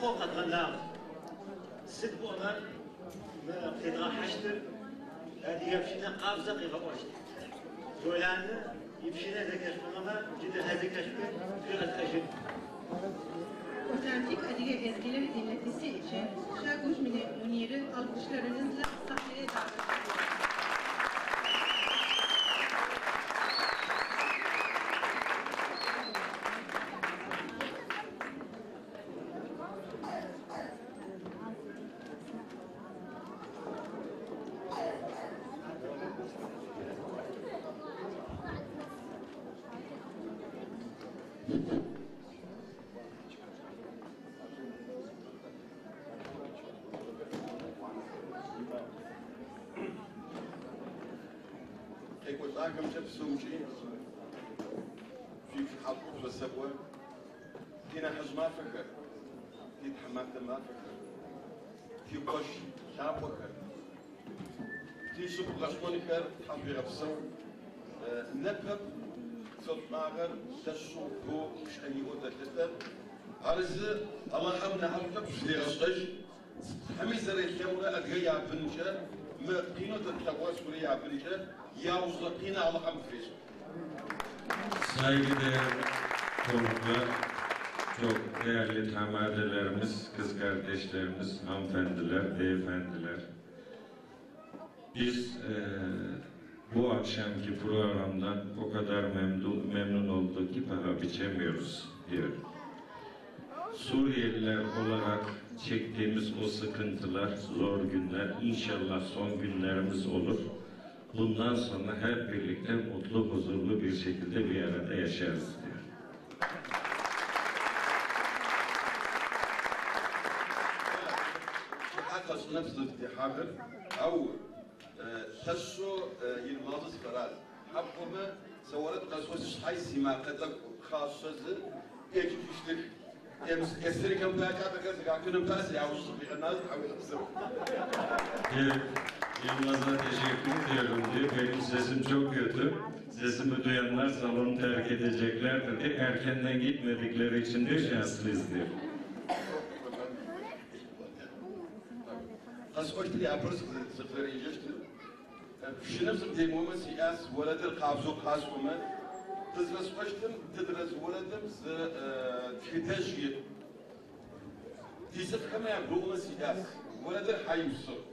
Икъоу къэдгъэнагъ. Сыд пӏомэ мы къедгъэхьащтыр адыгэ пщынэ къабзэ къигъэӏощт. Джоланы ипщынэ зэхэшъухыгъэмэ, джы нахь зэхэшъухын шъуигъэтхъэжьын. Otantik Adige ezgileri dinletisi için Şaguş Munir'i alkışlarınızla sahneye davet ediyorum. Къекӏолӏахэмкӏэ псэукӏи шъуипшыхьашӏу шъосэӏо, тинахьыжъ мафэхэр, титхьаматэ мафэхэр, тикъош лъапӏэхэр, тишъыпкъ гъэшӏонхэр тхьашъуегъэпсэу, непэп фэшӏуагъэр лъэшъэу боу шӏэиӏоу тэлъытэ. Ар зы Алахьэм нахьышӏукӏэ пшъудегъэшӏэжь, Тхьэми зэрелъэӏурэ адыгэ ябынкӏэ, мы къинэу тэ тлъэгъугъэ Сурие ябынкӏэ, яужьрэ къинэ Алахьэм тфешӏ. Saygıdeğer konuklar, çok değerli tamadelerimiz, kız kardeşlerimiz, hanımefendiler, beyefendiler. Biz bu akşamki programdan o kadar memnun olduk ki paha biçemiyoruz diyor. Suriyeliler olarak çektiğimiz o sıkıntılar, zor günler inşallah son günlerimiz olur. Bundan sonra hep birlikte mutlu, huzurlu bir şekilde bir arada yaşarız diyor. أو لъэшъэу Йылмазэ сыфэраз. Хьапӏомэ сэ орэд къэсӏо сшъхьай симакъэ тӏэкӏу хашъэзы ӏекӏыжьыщтых. Эсрихэм пае кӏалэхэр зэхахыным пае сэ яужь сыкъигъэназ тхьауегъэпсэу. Evet, Yılmaz'a teşekkür ediyorum diyor. Benim sesim çok kötü. Sesimi duyanlar salonu terk edeceklerdir diye. Erkenden gitmedikleri için diyor şanslıyız diyor. Къэсӏощтыр апэрэ сыкъызэрежьэщтыр. Пщынэм сыкъытемыомэ сиӏас, орэдыр къабзэу къасӏомэ, къызэрэсӏощтым тыдрэ зы орэдым зы тхыдэжь иӏ. Тицӏыфхэмэ ягугъумэ сиӏас, орэдыр хьа иусыгъ,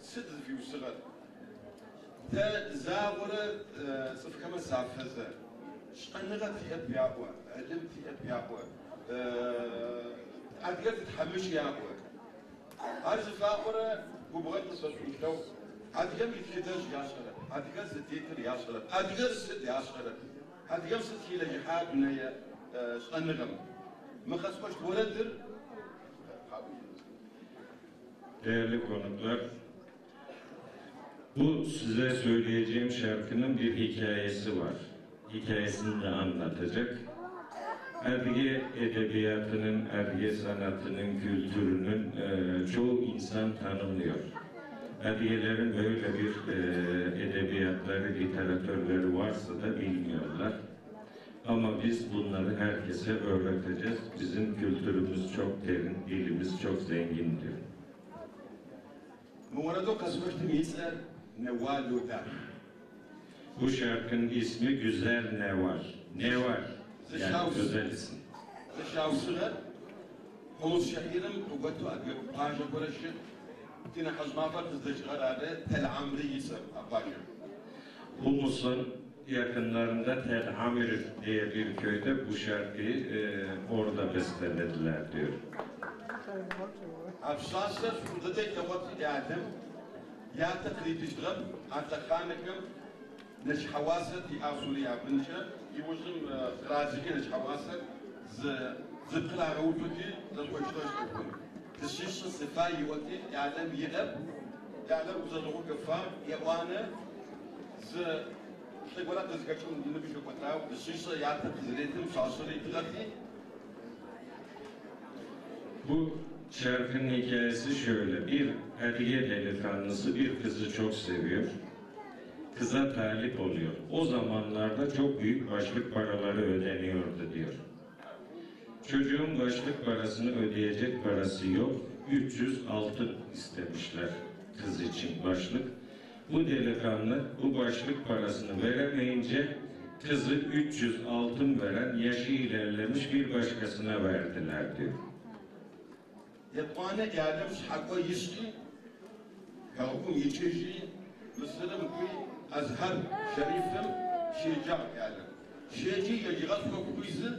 сыд зыфиусыгъэр. Тэ загъорэ цӏыфхэмэ сафэзэ, шӏэныгъэ тиӏэп яӏо, ылым тиӏэп яӏо, адыгэр тытхьамыкӏ яӏо. Ар зыфаӏорэ губгъэн къысфэшӏумылъэу, адыгэм итхыдэжь яшӏэрэп, адыгэр зытетыр яшӏэрэп, адыгэр сыд яшӏэрэп, адыгэм сыд хилэжьыхьа дунэе шӏэныгъэм. Мы къэсӏощт орэдыр Değerli konuklar, bu size söyleyeceğim şarkının bir hikayesi var. Hikayesini de anlatacak. Erge edebiyatının, erge sanatının, kültürünün çoğu insan tanımıyor. Ergelerin böyle bir edebiyatları, literatörleri varsa da bilmiyorlar. Ama biz bunları herkese öğreteceğiz. Bizim kültürümüz çok derin, dilimiz çok zengin diyor. Мы орэдэу къэсӏощтым ыцӏэр Неуал Одар. Bu şarkının ismi Güzel Neval. Neval. Yani güzel isim. Зыщаусыгъэр Хьумус шэхьирым къыготэу адыгэ къуажэ горэ щыт. Тинахьыжъ мафэр къыздэкӏыгъэр ары Тэл Амри ыцӏэр а къуажэм. Humus'un yakınlarında Tel Amir diye bir köyde bu şarkıyı orada bestelediler diyor. А пшъашъэр шӏу дэдэ ылъэгъоти кӏалэм ятэ къыритыщтыгъэп, а лъэхъанэхэм нэчыхьэуасэ тиӏагъ Сурие ябынкӏэ, иужьым къырадзыхи нэчыхьэуасэр зыпкъырагъэуцоти зэшӏокӏыгъэ Дышъищэ сыфай иӏоти кӏалэм иӏэп, кӏалэр гузэжъогъу къыфагъ, еӏуанэ зы лӏы горэ къызхэкӏым иныбжь хэкӏотагъ, дышъищэ ятэ къызыретым пшъашъэр ритыгъэти. Bu şarkının hikayesi şöyle. Bir Erge delikanlısı bir kızı çok seviyor. Kıza talip oluyor. O zamanlarda çok büyük başlık paraları ödeniyordu diyor. Çocuğun başlık parasını ödeyecek parası yok. 300 altın istemişler kız için başlık. Bu delikanlı bu başlık parasını veremeyince kızı 300 altın veren yaşı ilerlemiş bir başkasına verdiler diyor. Етӏуанэ ӏялэм шъхьакӏо ишӏи, хэгъэгум икӏыжьи, Мысырым кӏуи Азхар Шерифым щеджагъ ӏялэр. Щеджи еджэгъэшхо кӏуизы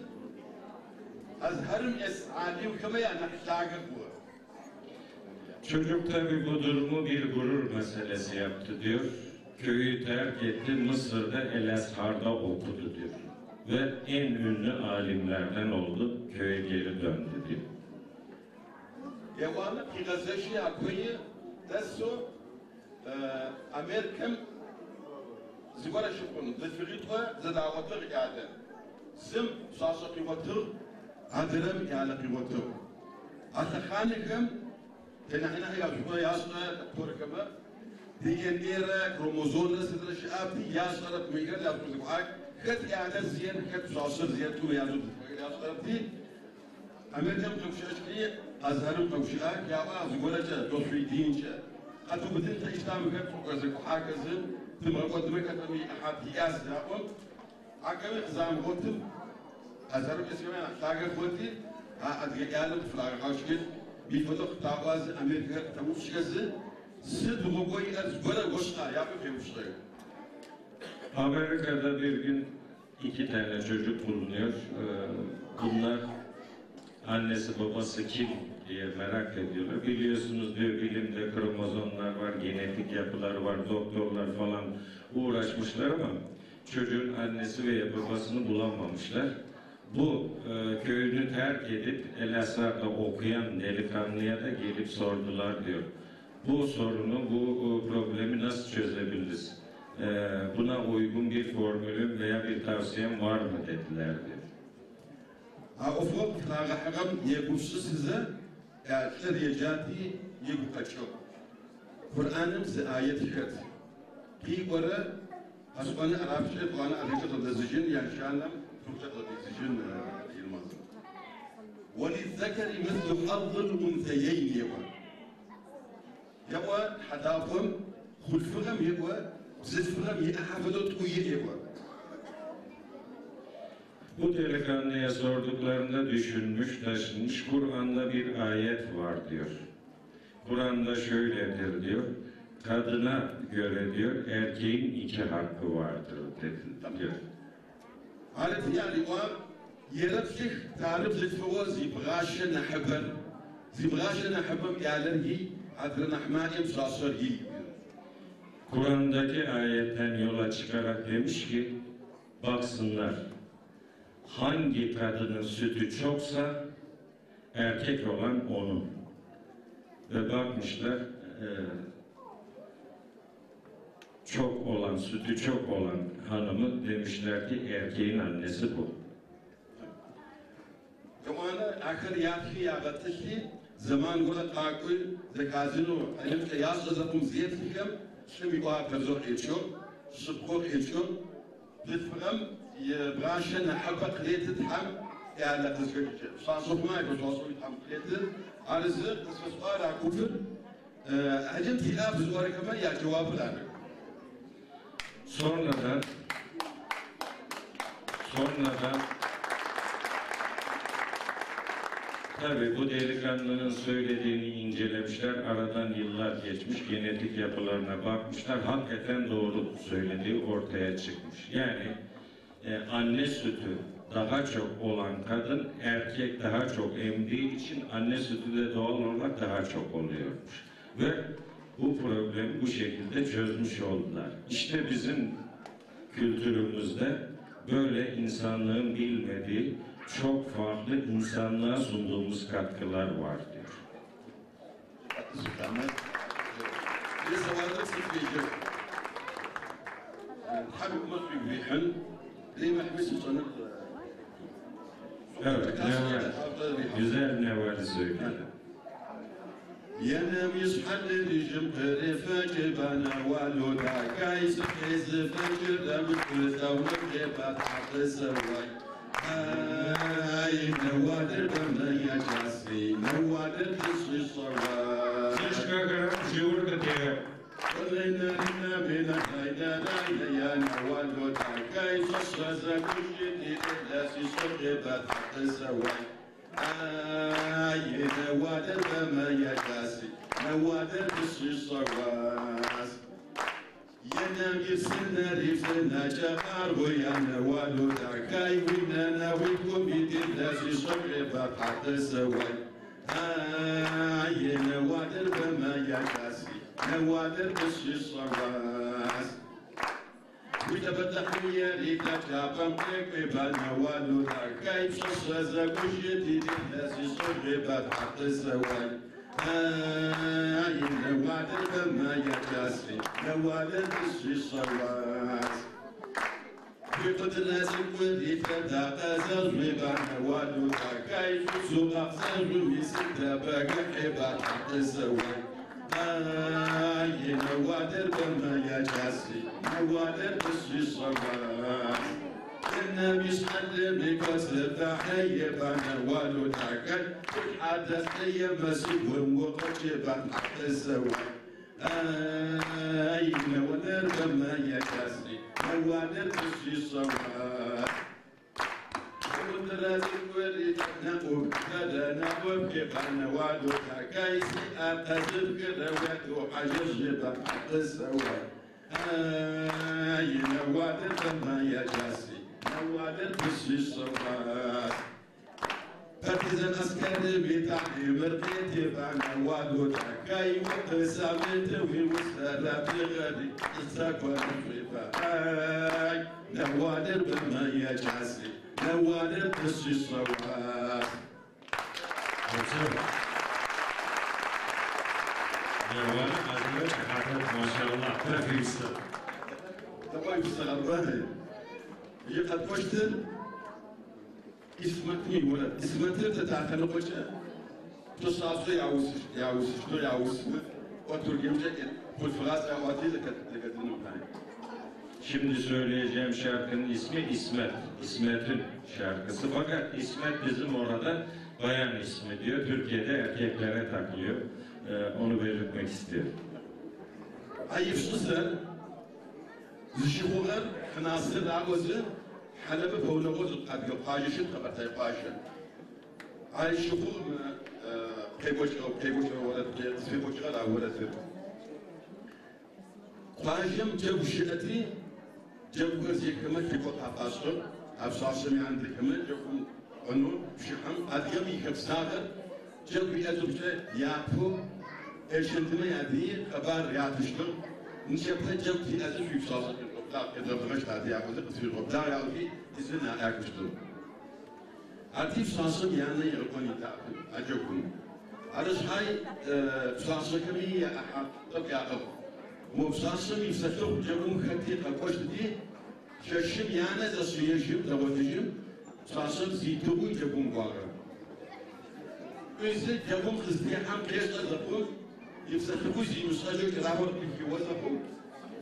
Азхарым ес алимхэмэ янахь лъагэ хъугъэ. Çocuk tabi bu durumu bir gurur meselesi yaptı diyor. Köyü terk etti, Mısır'da El Azhar'da okudu diyor. Ve en ünlü alimlerden oldu, köye geri döndü diyor. Еуанэ къигъэзэжьи а куи дэсэу Америкэм зыгорэ щыхъун бзылъфыгъитӏо зэдагъотыгъ ӏялэ. Зым пшъашъэ къигъотыгъ, адрэм ӏялэ къигъотыгъ. А лъэхъанэхэм тенахьынахь яшӏугъэ яшӏэ докторхэмэ ДНА-рэ хромозомрэ сыдрэ щыӏэпти яшӏэрэп мыхэр яшӏузыгуӏак хэт ӏялэр зиер хэт пшъашъэр зиер тӏу язу бзылъфыгъэхэр яшӏэрэпти Америкэм къэгущыӏэщтри Азхарым къэгущыӏэх яӏуагъ зыгорэкӏэ дошъуидинкӏэ къэтыубытынтэ исламхэр зэкӏухьахэзы тымыгъэкӏодымэ хэтми иӏахьат иӏаз заӏом ахэми къызамыгъотым Азхарым исхэми нахь лъагэ хъути а адыгэ ӏялэм къыфырагъэхьащхэр мифэдэу къытаӏуазы Америкэр къытэупчӏхэзы сыд гъогоу иӏэр зыгорэ ошӏа япэ феупчӏых. Amerika'da bir gün iki tane çocuk bulunuyor. Bunlar annesi babası kim diye merak ediyorlar. Biliyorsunuz diyor bilimde kromozomlar var, genetik yapılar var, doktorlar falan uğraşmışlar ama çocuğun annesi veya babasını bulamamışlar. Bu köyünü terk edip El Azhar'da okuyan delikanlıya da gelip sordular diyor. Bu sorunu, bu problemi nasıl çözebiliriz? Buna uygun bir formülüm veya bir tavsiyem var mı dediler diyor. А ӏофыгъо къыфырагъэхьыгъэм егупшысызэ лӏыр еджати игу къэкӏыгъ. Къурӏаным зы ает хэт. Къиӏорэ къэсӏоны арабчэ етӏуанэ адыгэкӏэ къыдэзыжьын ящанэм тыркукӏэ къыдэзыжьын Yılmaz. وللذكر مثل حظ الأنثيين еӏо. Еӏо хьадапӏэм хъулъфыгъэм еӏо бзылъфыгъэм иӏахьэ фэдэу тӏу иӏ еӏо. Bu delikanlıya sorduklarında düşünmüş, taşınmış, Kur'an'da bir ayet var diyor. Kur'an'da şöyledir diyor, kadına göre diyor, erkeğin iki hakkı vardır dedi, diyor. Арыти ариӏуагъ ерэплъых тары бзылъфыгъэу зибгъащэ нахьыбэр зибгъащэ нахьыбэм ӏялэр ий адрэ нахь маӏэм пшъашъэр ий. Kur'an'daki ayetten yola çıkarak demiş ki, baksınlar, hangi kadının sütü çoksa erkek olan onun. Ve bakmışlar, çok olan, sütü çok olan hanımı demişler ki erkeğin annesi bu. Етӏуанэ ахэр ятхи ягъэтӏылъи зэман горэ къакӏуи зэхадзынэу ӏэлымкӏэ яшӏэ зэхъум зеплъыхэм лӏым иӏуагъэ пэзэу къечъыгъ, шъыпкъэу къечъыгъ. Бзылъфыгъэм ибгъащэ нахьыбэ къыреты Тхьэм ӏялэ къызхэкӏыкӏэ. Пшъашъэ хъумэ айфэшъуашъэуи Тхьэм къыреты. Ары зы къысфэсӏуагъэр а купыр ӏэлым тиӏаб зыӏорэхэмэ яджэуапыр ары. Sonradan tabii bu delikanlının söylediğini incelemişler. Aradan yıllar geçmiş, genetik yapılarına bakmışlar. Hakikaten doğru söylediği ortaya çıkmış. Yani anne sütü daha çok olan kadın, erkek daha çok emdiği için anne sütü de doğal olarak daha çok oluyormuş. Ve bu problemi bu şekilde çözmüş oldular. İşte bizim kültürümüzde böyle insanlığın bilmediği çok farklı insanlığa sunduğumuz katkılar var diyor. Evet, Neval. Güzel Neval'i söyledi. ينام يصحى الرجم قريفة جبانا والهدى كايس كيس فجر من كل ثورة جبات حق السواي. Ay نوادر بما يا جاسي نوادر تسوي الصواب ولينا لنا من هيدا لا يا نوال تاكاي صص كشتي إلا سي حق السواي أي نوادر بما يا جاسي نوادر تسوي الصواس ينام يسنا ريفنا جبار ويا نوالو تاكاي ويننا ويكم يدلا سي صغبت حق السواي أي نوادر بما يا جاسي نوادر بس الصواس وتبتح يا ريتا تابم كيف نوالو تاكاي بصص كشتي دلا سي صغبت حق السواي أي نوادر بما يا جاسي نوادر بس الصواس بقدر سكودي فدا زربا نوالو تاكاي سوق زربي ستة بقى حبا حق السواي أي نوادر بما يا جاسي نوادر بس الصواس النبي سلم لكسر تحية نوالو تاكاي حدث لي مسيب وقجب حق السواي أي نوادر بما يا جاسي نوادر بس الصواس فإذا أسكن بتعليم رقيتي بعنوالو تاكاي وقسامت وسالات غادي تساكو نفرفاي نوادر بما يا جاسي نوادر بس الصواس. Maşallah. Trafik. طبعا يستغربها هي قد وجدت اسمتني ولا اسمتني تتعلق تصعص يعوز يعوز شنو يعوز وترجم كل فراسة واتي لك Şimdi söyleyeceğim şarkının ismi İsmet. İsmet'in şarkısı. Fakat İsmet bizim orada bayan ismi diyor. Türkiye'de erkeklere takılıyor. Onu belirtmek istiyorum. Ayıp şısı زشيخوغر خناصر عوزه حلبة بولغوز القادة قاجشن قبرتاي قاجشن عايش شخور قيبوش قيبوش ولا قيبوش غلا ولا سر قاجم جاب شئتي جاب كرسي كما في قطع قاصر أبصاص من عندك كما جابكم أنو شحم أديم يكبساغر جاب يأزوجة يابو إيش أنتم يا دي خبر يا تشتر نشبه جاب في أزوج في بصاص إذا بغشت هذه يأخذ في الغبدار يأخذ إذن أكشتر عرفت بصاصم يعني يقولي أجوكم عرش هاي بصاصة كمية أحد طب يا أب مو بصاصم يفتحوا جابهم خدي قبوش دي ششم يعني زسوية شم تبغى بصاصم زيتوه جابهم قارة إذا جابهم خزني هم قيش تزقون يفتحوا زي مساجو كلامه في وزنهم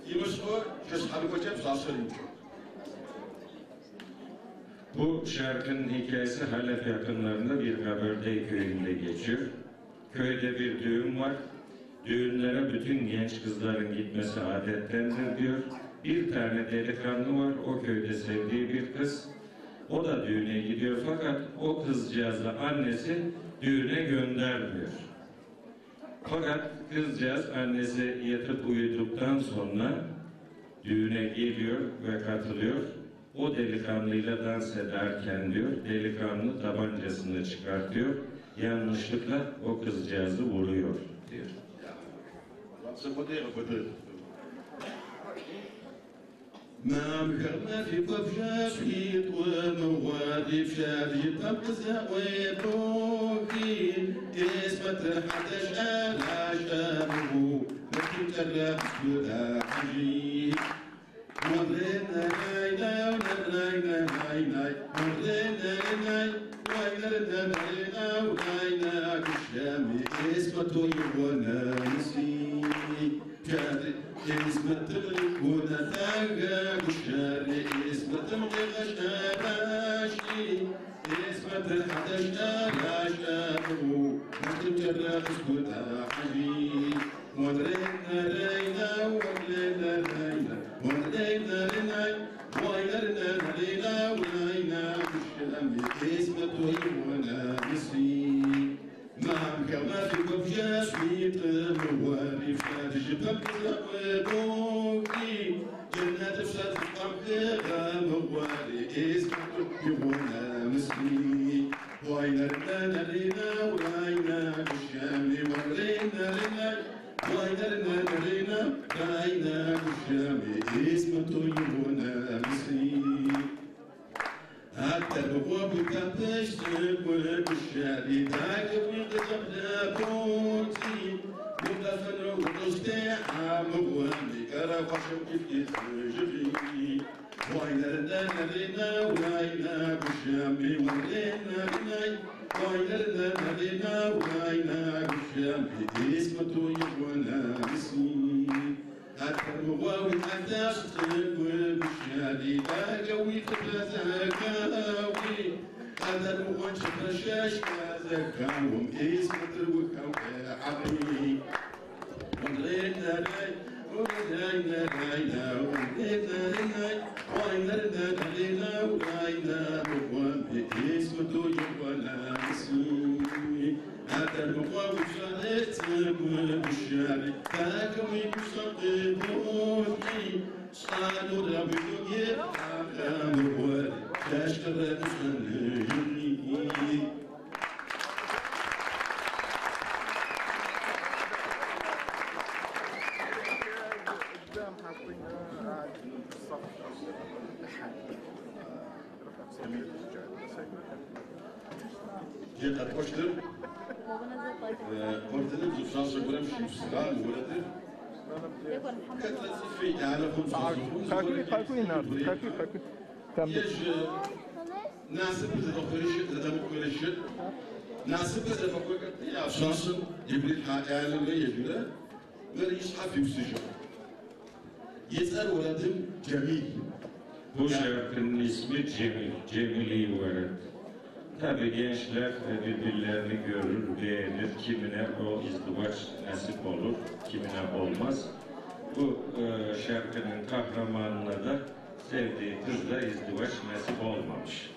يمسوا شش حركة بصاصم يمشوا. Bu şarkının hikayesi Halep yakınlarında bir Kabardey köyünde geçiyor. Köyde bir düğün var. Düğünlere bütün genç kızların gitmesi adettendir diyor. Bir tane delikanlı var, o köyde sevdiği bir kız. O da düğüne gidiyor fakat o kızcağızı annesi düğüne göndermiyor. Fakat kızcağız annesi yatıp uyuduktan sonra düğüne geliyor ve katılıyor. O delikanlıyla dans ederken diyor, delikanlı tabancasını çıkartıyor, yanlışlıkla o kızcağızı vuruyor diyor. Bu şarkının ismi Cemil, Cemili Vered. Tabii gençler birbirlerini görür, beğenir. Kimine o izdivaç nasip olur, kimine olmaz. Bu şarkının kahramanına da sevdiği kızla izdivaç nasip olmamış.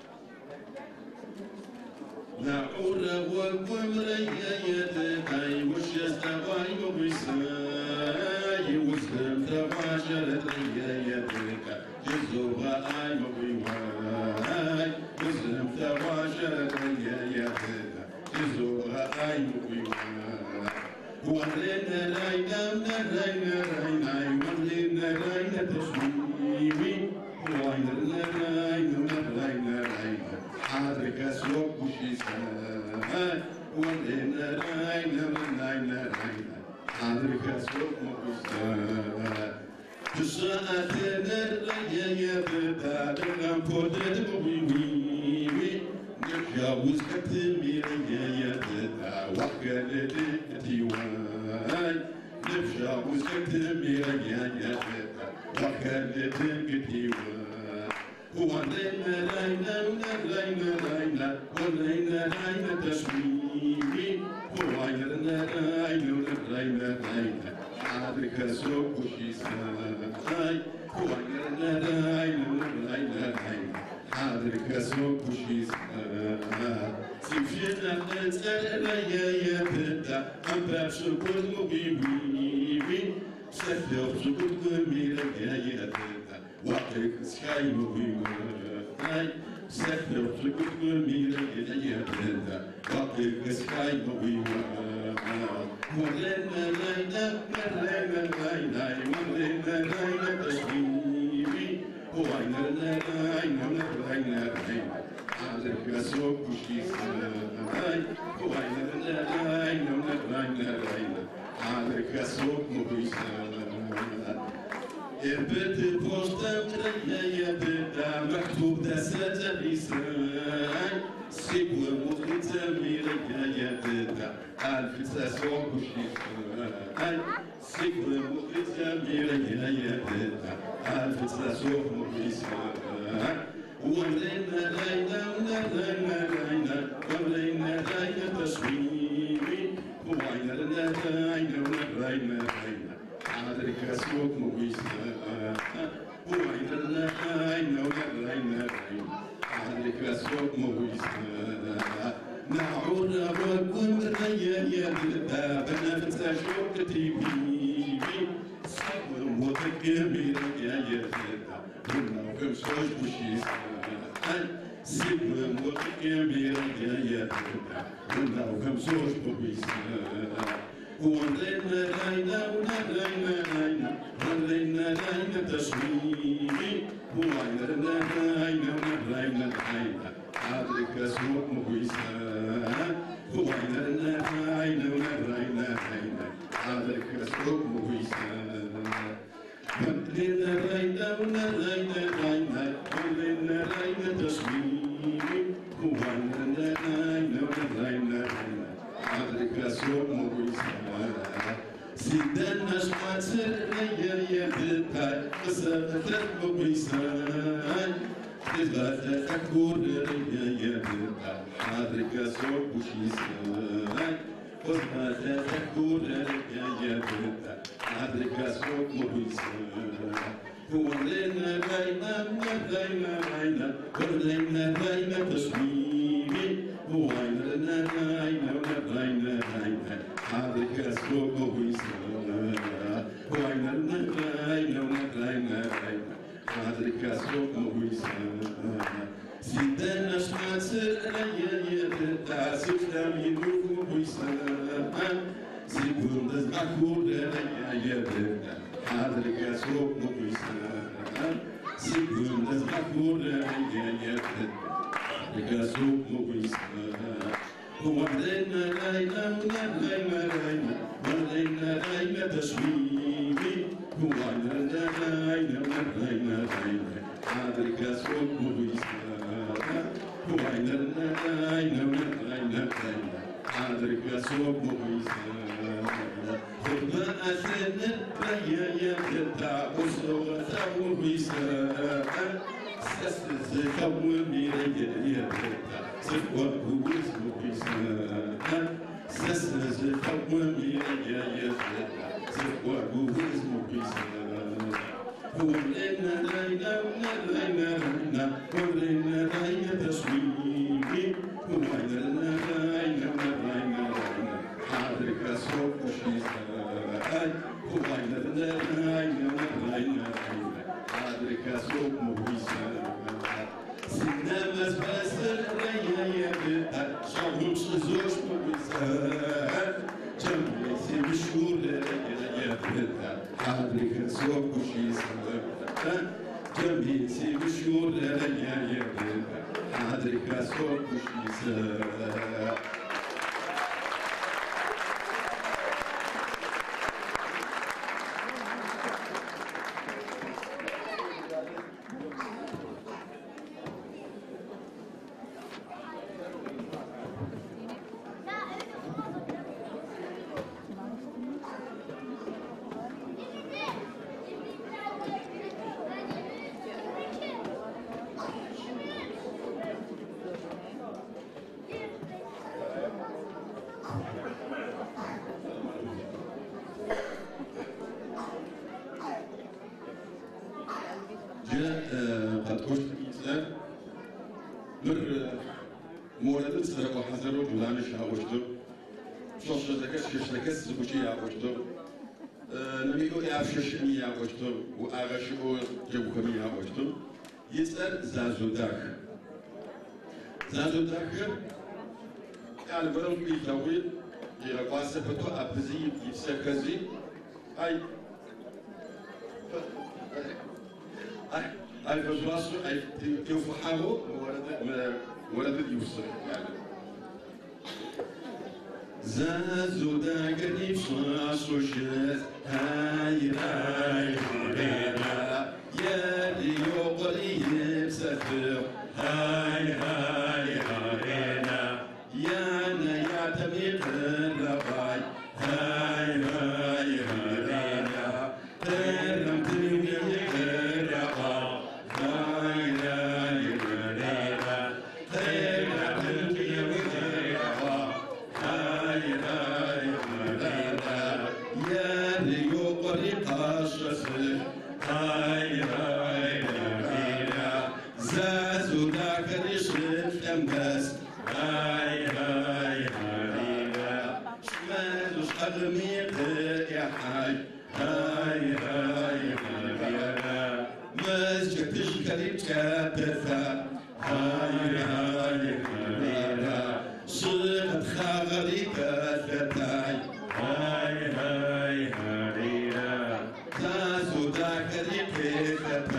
هاي هاي هريرة صدق خاغري تاي هاي هاي هريرة تاسو داكري قيتك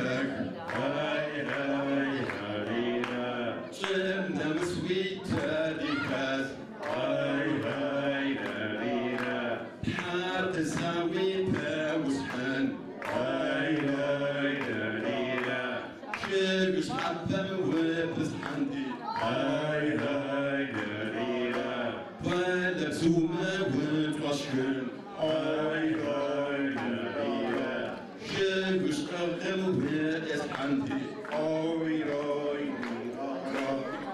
هاي هاي هريرة شمنا مسوي تاريكاز هاي هاي هريرة حار تساوي تاوسحن هاي هاي هريرة شيكش حبة وبس عندي هاي هاي هريرة ولا بسومة وتوشكن هاي هاي هريرة شيكش قرقم وبس عندي أوي روي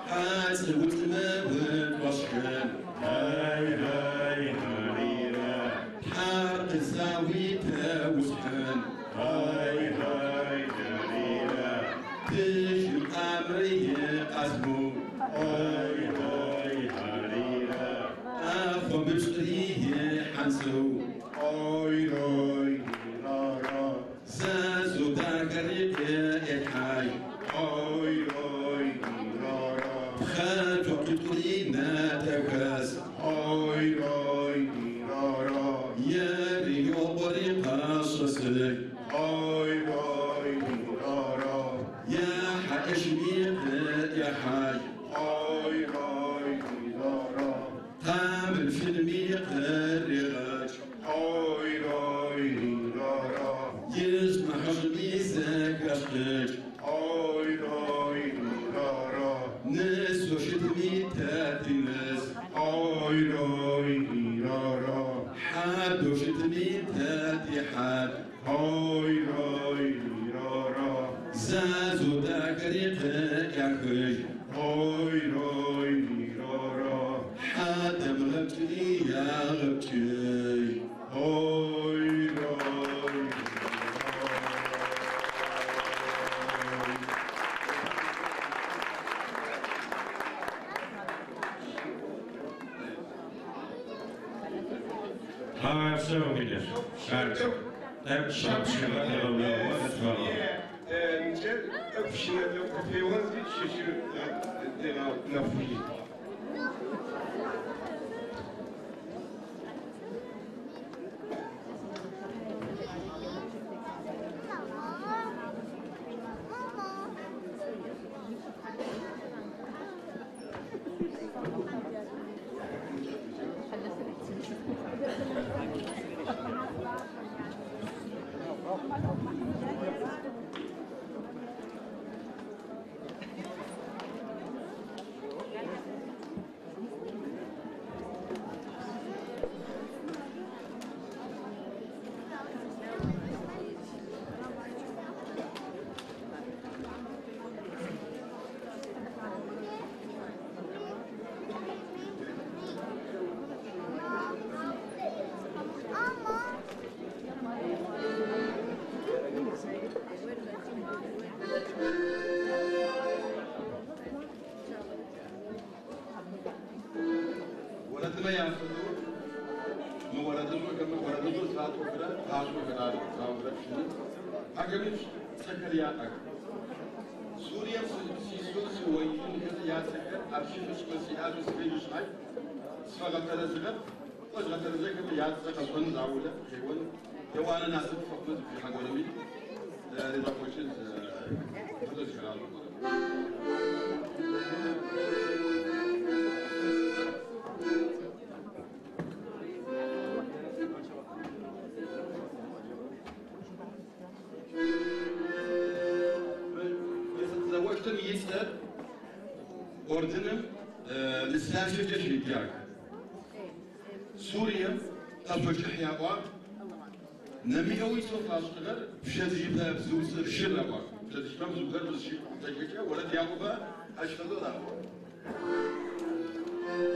حاس وتما وتوشكن هاي هاي هريرة حار تساوي تاوسحن هاي هاي هريرة تش القمري قسمو هاي هاي هريرة أخو بشريه حنسو أوي روي رارا زازو داكري الحي أوي روي رارا خاتو قطري ما تكاس أوي روي رارا يا ريو بري قاصصك أوي روي رارا يا حشمي يا حاج أوي روي رارا قام الفيلمي قرغاج أوي روي رارا يسمع حجمي زكاشك أوي روي رارا ناس وشتمي تاتي ناس أوي روي رارا حاد وشتمي تاتي حاد أوي روي رارا زازو داكري يا خج أوي روي رارا حاد مغبتي يا غبتي أوي روي Harçlı Harçlı. Hep şapşırlar ولد ما ينفذوا ما ولدوا كما ولدوا ساعات وكذا ساعات وكذا ساعات وكذا أكمل سكر يا أك سوريا سيسو سوين كذا يا سكر أبشر مش سياسة سكر شاي سفقة ترزق وزغة ترزق كما يا سكر صن زاولة حيوان يوانا ناس فقط في حقولمي رضا كوشز هذا شغال. تزوجتم يسأل أردنم لسلاشة جشري سوريا أفرج حياة نمي أوي سوف أشتغل بشد جبها بزوز شرة بشد جبها بزوز بزوز تجيك ولد يعقوب أشتغل له. Thank you.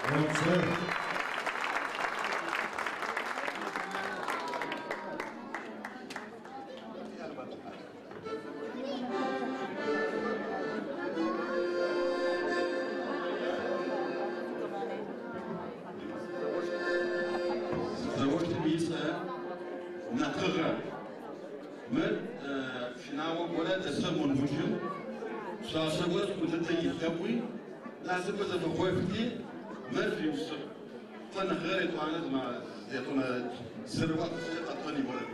Опсэу. Зэошым ицӏэ Накъыгъэ. Мыр пщынао горэ дэсыгъ Мунгуджым. Пшъашъэ горэ цӏыкӏу дэдэ илъэгъуи, насыпэ зэфэхъохти, мыр фиусыгъ. Цӏэ Накъыгъэр етӏуанэ етӏонэ зырыуа къэтӏон иорэд.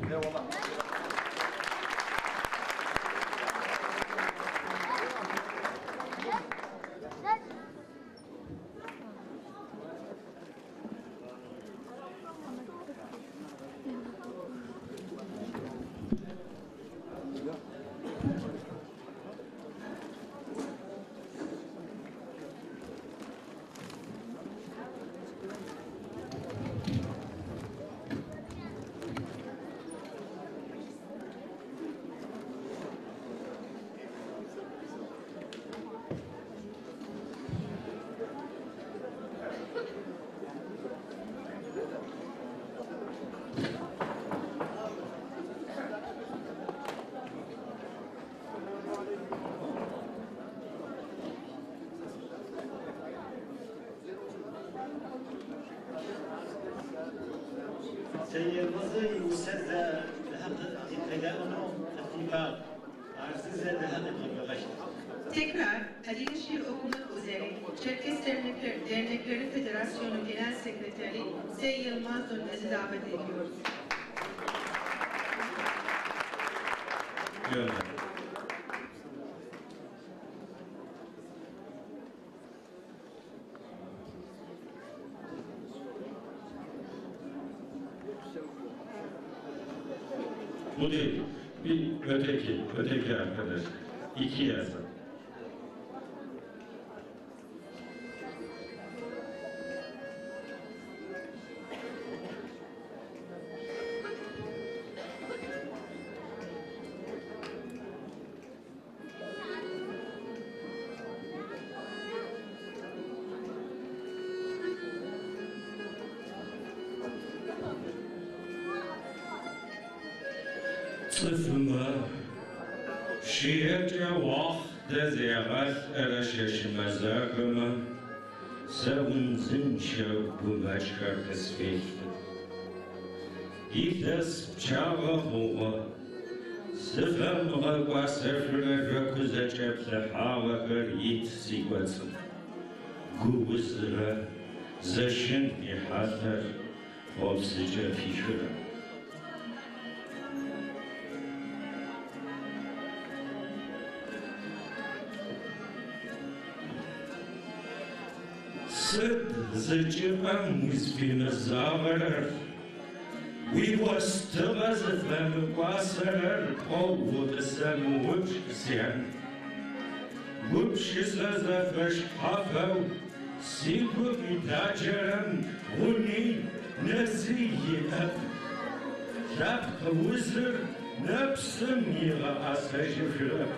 Eyvallah. Tekrar Ali Şiir okumak üzere Çerkes Dernekleri Federasyonu Genel Sekreteri Sey Yılmaz Dönmez'i davet ediyoruz. Gönder. Bu değil. Bir öteki arkadaş. İki yazın. Цӏыфымэ щыӏэкӏэ уахътэ зегъэлӏэрэ чэщ мэзахэмэ Сэ узынчъэу гумэкӏхэр къысфелъфы. Илъэс пчъагъэ хъугъэ. Сыфэмыгъэкӏуасэшъурэ жъоку зэкӏэплъыхьагъэхэр ит сикӏоцӏы. Гуузырэ зэщын ихьалъэр хъопсыкӏэ пихырэ. Сыд зы чӏыпӏэм узфимызагъэрэр, уиостыгъэ зыфэмыкӏуасэрэр пӏоу укъысэмыупчӏ, сян. Гупшысэ зэфэшъхьафэу сигу къитаджэрэм гъуни нэзи иӏэп. Лъэпкъ узыр нэпсым игъэӏэсэжьышъурэп.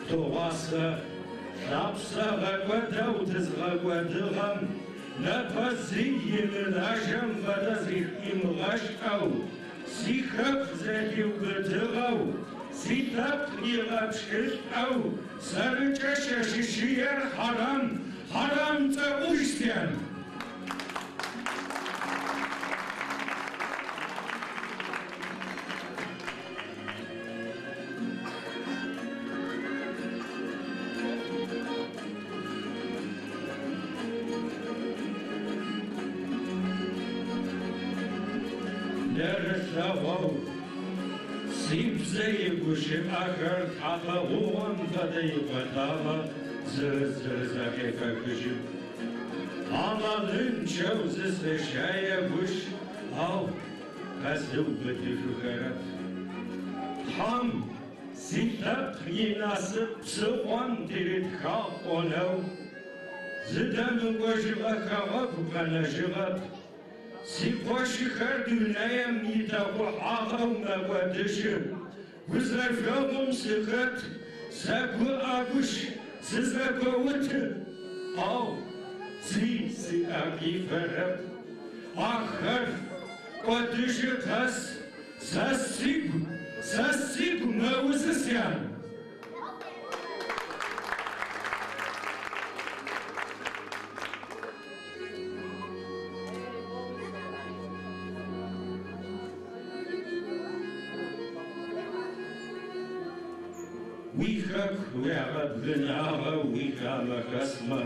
Тыгъуасэ лъапсэ гъэкӏодэу тызгъэкӏодыгъэм непэ зи имылажьэм фэдэ зихимыгъэшӏэу, сихэку зэлъиубытыгъэу, силъэпкъ игъэпщылӏэу, сэрыкӏэ щэщыщыер хьарам, хьарам цӏэӏужь, сян. Нэрылъэгъоу сибзэ игущыӏэхэр тхьапэ гъугъэм фэдэ икӏотагъэ зырыз-зырызэхефэхыжьы. Амалынчъэу зысэщае гущ, ау къэсыубытышъухэрэп. Тхьэм силъэпкъ инасып псыхъом тыритхагъ пӏонэу, зыдэмыкӏожьыгъэ хэгъэгу къэнэжьыгъэп. Сикъошыхэр дунаим итэкъухьагъэу мэкӏодыжьы. Гузэжъогъум сыхэт, сэгуӏэгущ, сызэгоуты. Ау зи сиӏэ къифэрэп. Ахэр кӏодыжьы къэс сэ сигу мэузы, сян. Уихэку уягъэбгынагъэу уихамэхэсмэ.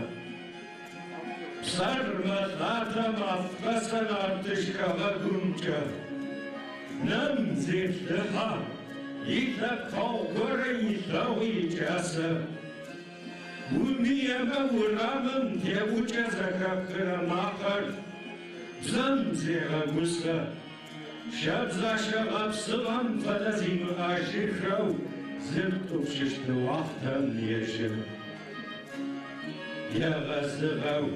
Псэр мэлъатэ мафкъэсэ нартыжь хэгъэгумкӏэ. Нэм зеплъыхьэ, илъэпкъэгъу горэ илъэгъу икӏасэ. Умыемэ урамым теӏукӏэ зэхэпхырэ макъэр бзэм зегъэгусэ. Щэбзащэ гъэпсыгъэм фэдэ зимыӏэжьышъоу зыптӏупщыщт уахътэм ежьы. Егъэзыгъэу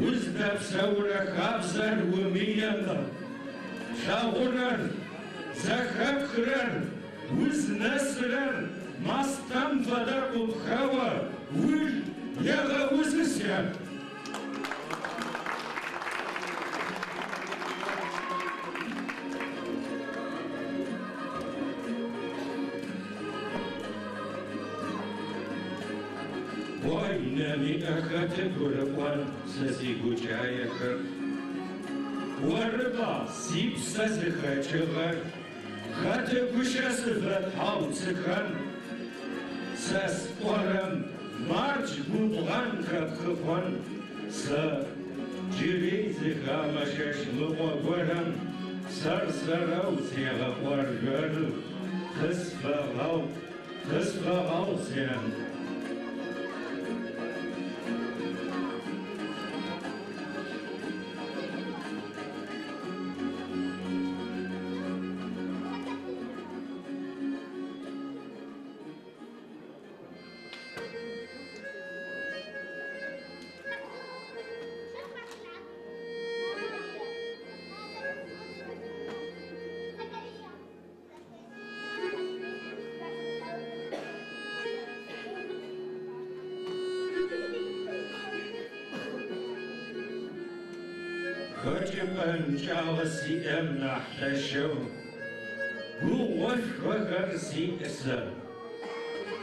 уздэпсэурэ хабзэр умыемэ, плъэгъурэр, зэхэпхырэр, узнэсырэр мастэм фэдэ къыпхэо ул егъэузы, сян. Ой, нэми хэты гурыӏон сэ сигукӏаехэр. Орыба сипсэ зыхэкӏыгъэр, хэты гущэ сыфэтхьауцыхэн. Сэ сӏорэм мардж губгъэн хэпхыхъон. Сэ джыри зыхамэщэщ мыгъо горэм сэр-сэрэу зегъэӏоржъоры. Къысфэгъэу, къысфэгъэу, сян. Хэкӏыпӏэнкӏагъэ сиӏэм нахь лъэшэу гугъошхохэр сиӏ сэ.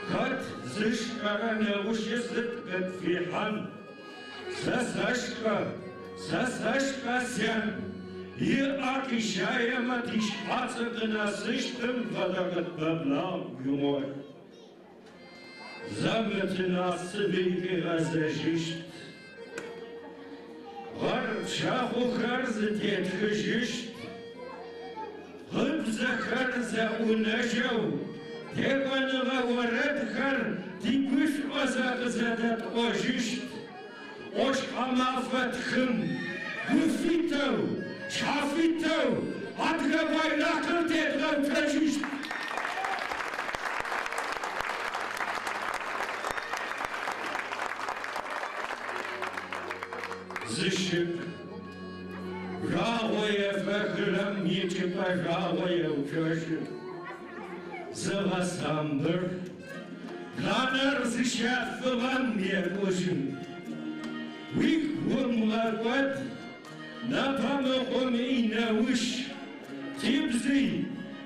Хэт зышхэрэ неущы сыд къытфихьан. Сэ сэшхэ, сэ сэшхэ сян, иӏэ къищаемэ тишъхьацы къынэсыщтым фэдэ къытпэблагъ игъор. Зэ мы тинасыби къигъэзэжьыщт. Гъэр пшъэхъухэр зытетхыжьыщт. Гъыбзэхэр зэӏунэжьэу, текӏоныгъэ орэдхэр тигушӏозэ къызэдэтӏожьыщт. ӏошъхьэмафэ тхым гуфитэу, шъхьафитэу адыгэ байракъыр тедгъэуцожьыщт. Зыщыӏ. Жъуагъо ефэхырэм ичӏыпӏэ жъуагъо еуцожьы. Зыгъэсамбыр. Бланэр зыщалъфыгъэм екӏужьы. Уигу умыгъэкӏод, непэ мыхъуми неущ. Тибзи,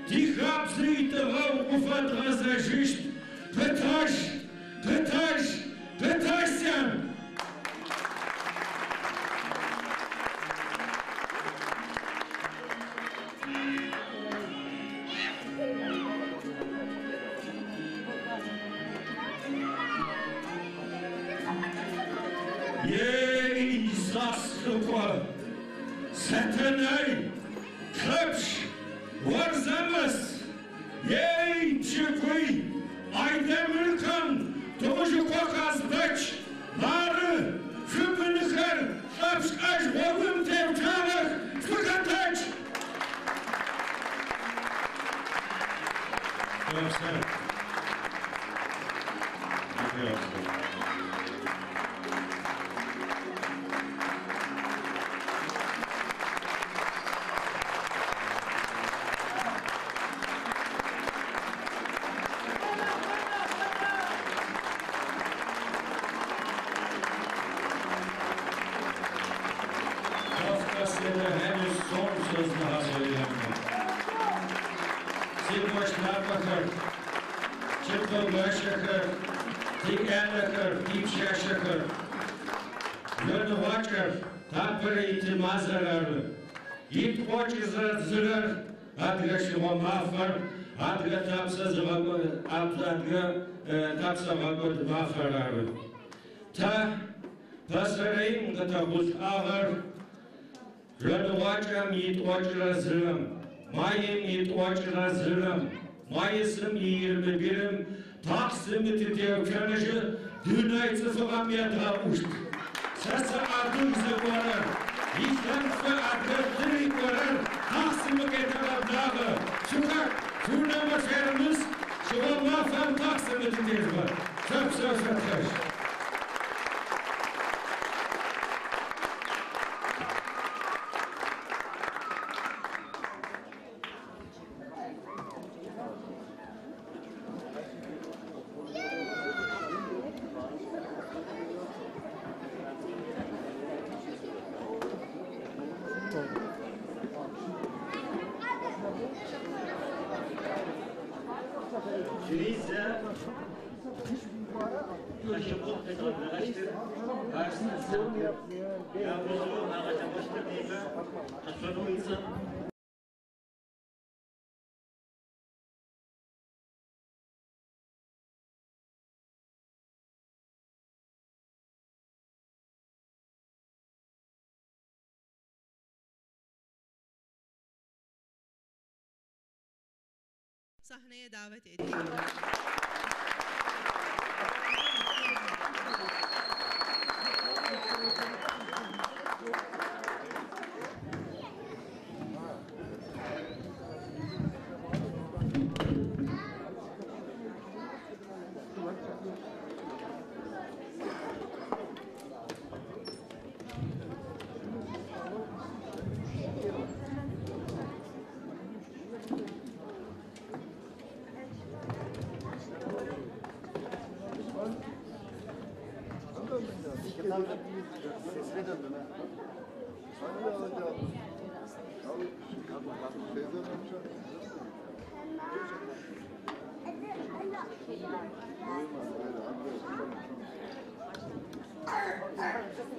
тихабзи тыгъэ укъыфэдгъэзэжьыщт. Пытэжь, пытэжь, пытэжь сян! Ей, Сасрыкъо, Сэтэнай, Лъэпшъ, Орзэмэс, ей, Пщыкъуй, Айдэмыркъан, Тыгъужъыкъо Къазбэч, мары, шъуибынхэр Лъэпшъ шӏэжь гъогум теуцуагъэх, шъухэтэдж! Шъопсэу. Kafkasya'da henüz son söz daha söylenmedi. Тикъош лъапӏэхэр, тикъо-гуащэхэр, тиӏялэхэр, типшъашъэхэр, жъоныгъуакӏэр тапэрэ итым мазэр ары. Итӏокӏызэ зырэр адыгэ шыгъо мафэр, адыгэ тапсэ зыгъэкӏо адыгэ тапсэ гъэкӏод мафэр ары. Тэ пэсэрэим къытэхъулӏагъэр жъоныгъуакӏэм итӏокӏырэ зырэм, маим итӏокӏырэ зырэм, Mayıs'ın 21'im Taksim'i titevkenişi дунай цӏыфыгъэм едгъэӏущт. Сэ сыадыг зыӏорэр, илъэнфэ адыгэ лъыр иӏорэр Taksim'i къетэгъэблагъэ. Шъухэр, шъунэмэ шъуерымыс, шыгъо мафэм Taksim'i тытежъугъэ. Шъопсэу шъотхэщ. Rize Sahneye davet ediyorum. Sesine döndüm ha. Hangi alacağım? Teyze amca. Thank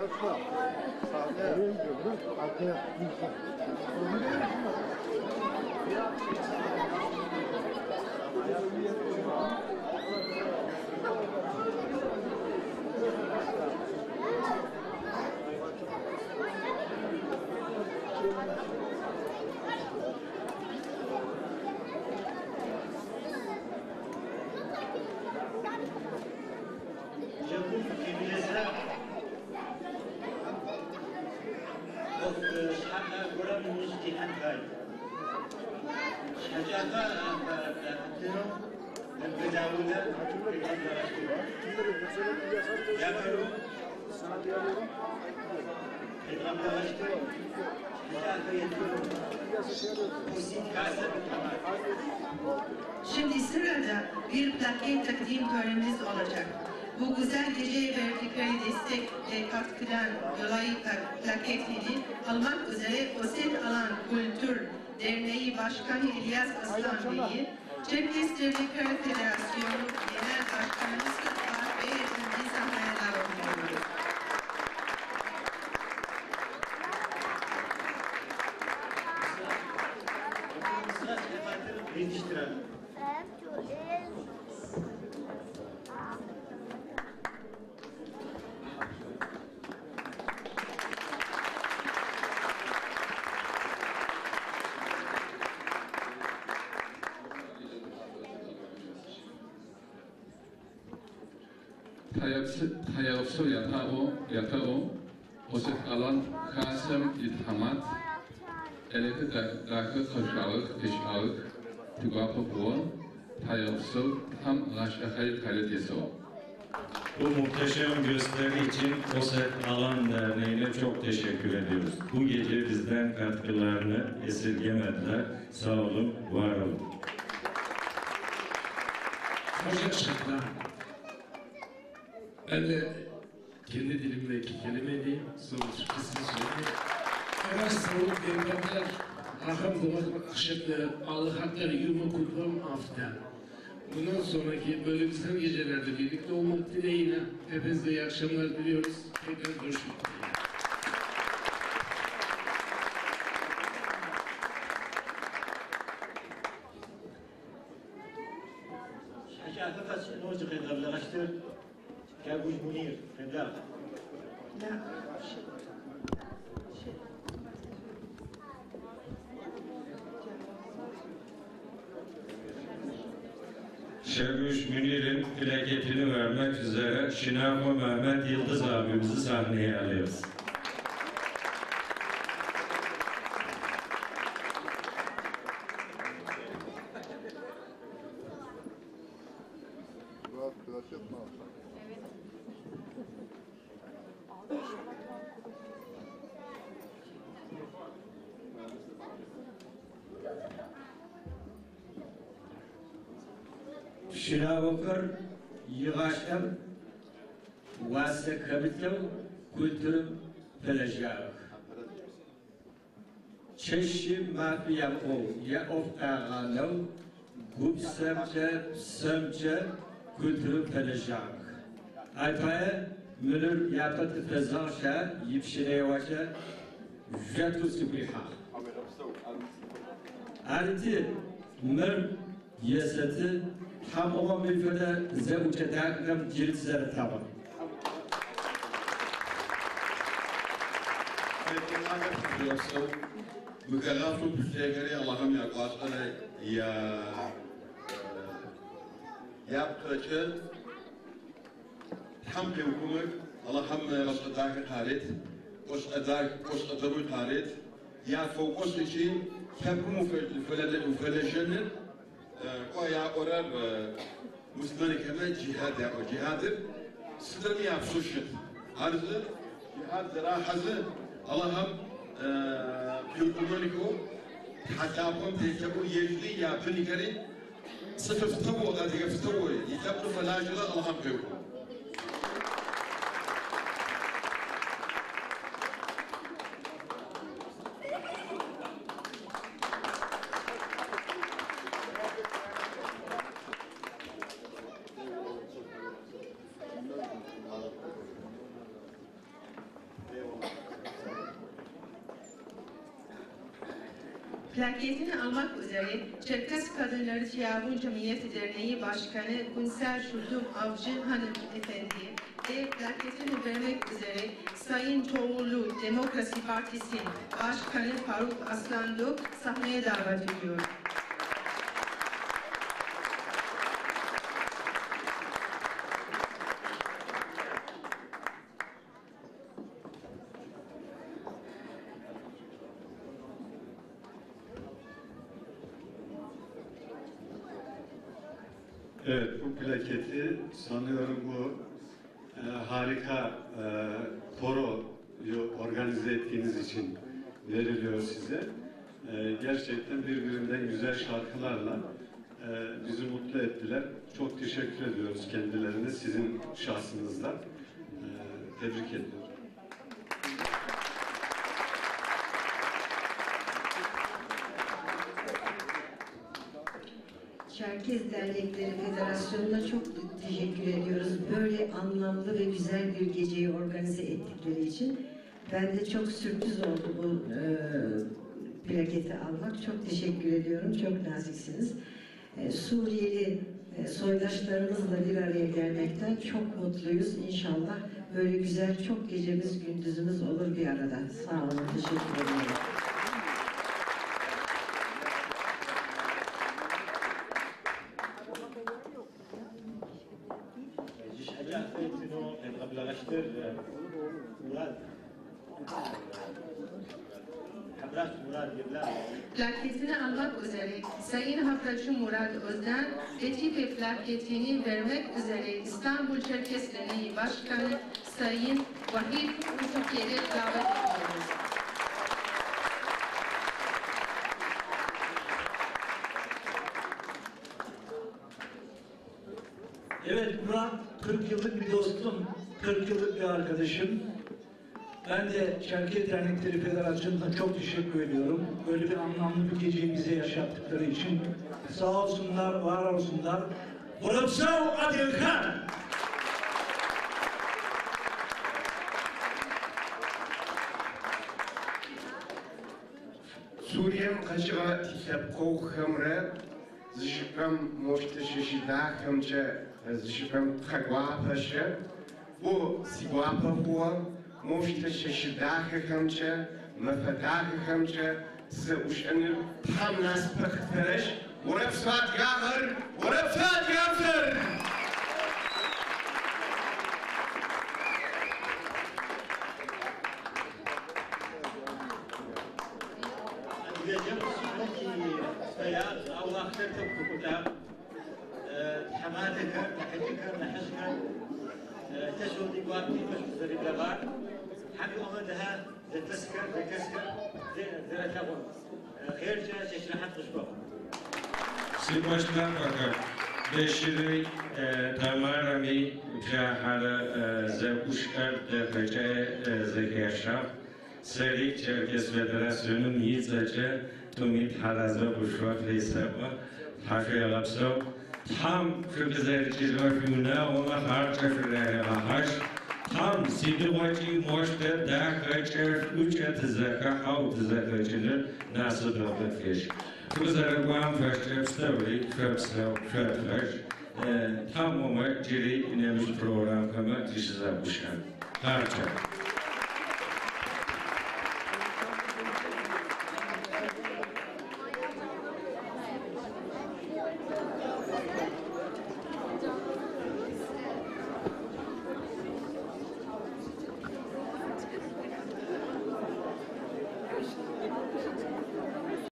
Kaçma. Sahne. Şimdi sırada bir plaket takdim törenimiz olacak. Bu güzel geceye verdikleri destek ve katkıdan dolayı plaketini almak üzere Oset Alan Kültür Derneği Başkanı İlyas Aslan Bey'i, Çerkes Dernekleri Federasyonu Genel Başkanı Mustafa Beyefendi sahneye davet ediyoruz. Yetiştirelim. Тхьаегъэпсэу ятэӏо, Осет Алан хасэм итхьамат, кӏалэхэр дахэ къэшъуагъэх, тещагъэх, тигуапэ хъугъэ, тхьаегъэпсэу, Тхьэм гъашӏэ хъайр къарет есэӏо. Bu muhteşem gösteri için Oset Alan Derneği'ne çok teşekkür ediyoruz. Bu gece bizden katkılarını esirgemediler. Sağ olun, var olun. Çok yakışıklı. Ben de kendi dilimle iki kelime edeyim. Sonra Türkçesini söyleyeyim. Araştırılıp devletler, ahım dolak akşetler, alıhatlar, yumu kutlam afta. Bundan sonraki böyle güzel gecelerde birlikte olmak dileğiyle hepinize iyi akşamlar diliyoruz. Tekrar görüşmek dileğiyle. كابوس منير فداء. Şergüş Münir'in plaketini vermek üzere Şinavo Mehmet Yıldız abimizi sahneye alıyoruz. Şinavokar yığaşım واسە کەبتەو کولتورم پەلەژاخ. Çeşi mafiyam o ya of ağanav gup semce semce kültürüm peleşak. Aypaya münür yaptı fezanşa yipşinevaşa jetu sibriha. Arti mür yeseti hamoma mülfede zevcetakım cilt zertaba. مكلفو بشتغري اللهم يا قاسنا يا يا بقرشل حمقي وكمك اللهم رصداك قاريت قش أداك قش أدروي قاريت يا فوقش شيء تبكم فلجن ويا قرار مسلمان كمان جهاد يا جهاد سدرمي يا بسوشت عرض جهاد زراحة اللهم يقولونكو حتى أقوم تيتبو يجري يا بني كريم صفر فتوى غادي فتوى يتبقى فلاجرة اللهم بيقول. Plaketini almak üzere Çerkes Kadınları Tiyavun Cemiyeti Derneği Başkanı Günsel Şuldum Avcı Hanım Efendi ve plaketini vermek üzere Sayın Çoğullu Demokrasi Partisi Başkanı Faruk Aslanlı sahneye davet ediyorum. Evet, bu plaketi sanıyorum bu harika koroyu organize ettiğiniz için veriliyor size. Gerçekten birbirinden güzel şarkılarla bizi mutlu ettiler. Çok teşekkür ediyoruz kendilerine, sizin şahsınızda. Tebrik ediyorum. Çerkez Dernekleri Federasyonu'na çok teşekkür ediyoruz. Böyle anlamlı ve güzel bir geceyi organize ettikleri için. Ben de çok sürpriz oldu bu plaketi almak. Çok teşekkür ediyorum. Çok naziksiniz. Suriyeli soydaşlarımızla bir araya gelmekten çok mutluyuz. İnşallah böyle güzel çok gecemiz gündüzümüz olur bir arada. Sağ olun. Teşekkür ediyorum. Plaketini almak üzere Sayın Hapracı Murat Özden ve tipi plaketini vermek üzere İstanbul Çerkes Derneği Başkanı Sayın Vahit Uçukyer'e davet ediyoruz. Evet, Murat 40 yıllık bir dostum, 40 yıllık bir arkadaşım. Ben de Çerkez Dernekleri Federasyonu'na çok teşekkür ediyorum. Böyle bir anlamlı bir geceyi bize yaşattıkları için. Sağ olsunlar, var olsunlar. Burapsav Adilkan! Suriye'm къэкӏыгъэ тилъэпкъыгъухэмрэ зыщыпэм мощтэ щыщыдахэмкӏэ зыщыпэм тхьэгуапэщэ бо си гуапэ хъугъэ мощтэ щыщыдахэхэмкӏэ мэфэ дахэхэмкӏэ зэӏущӏэныр Тхьэм насыпэ къытфэрэщ. Урэпсэу адыгагъэр, урэпсэу адыгабзэр! Си başlar bakar. Beşiri Tamarami Cahara Zevuşkar Defece Zekeşaf Seri Çerkes Federasyonu Mizace Tumit Haraza Buşva Feysaba Haşe Tam Şüküzerçizva Ona Harça Şürehaş Tam Sidivaci Moşte Dakaçer Uçe Tzeka Hav Tzekaçinir Nasıl Fiş. Kuzaragwam Feştepsevi Köpsev Köpfeş Tam Oma Ciri İnemiz program kama Dişiza Buşan. Harça.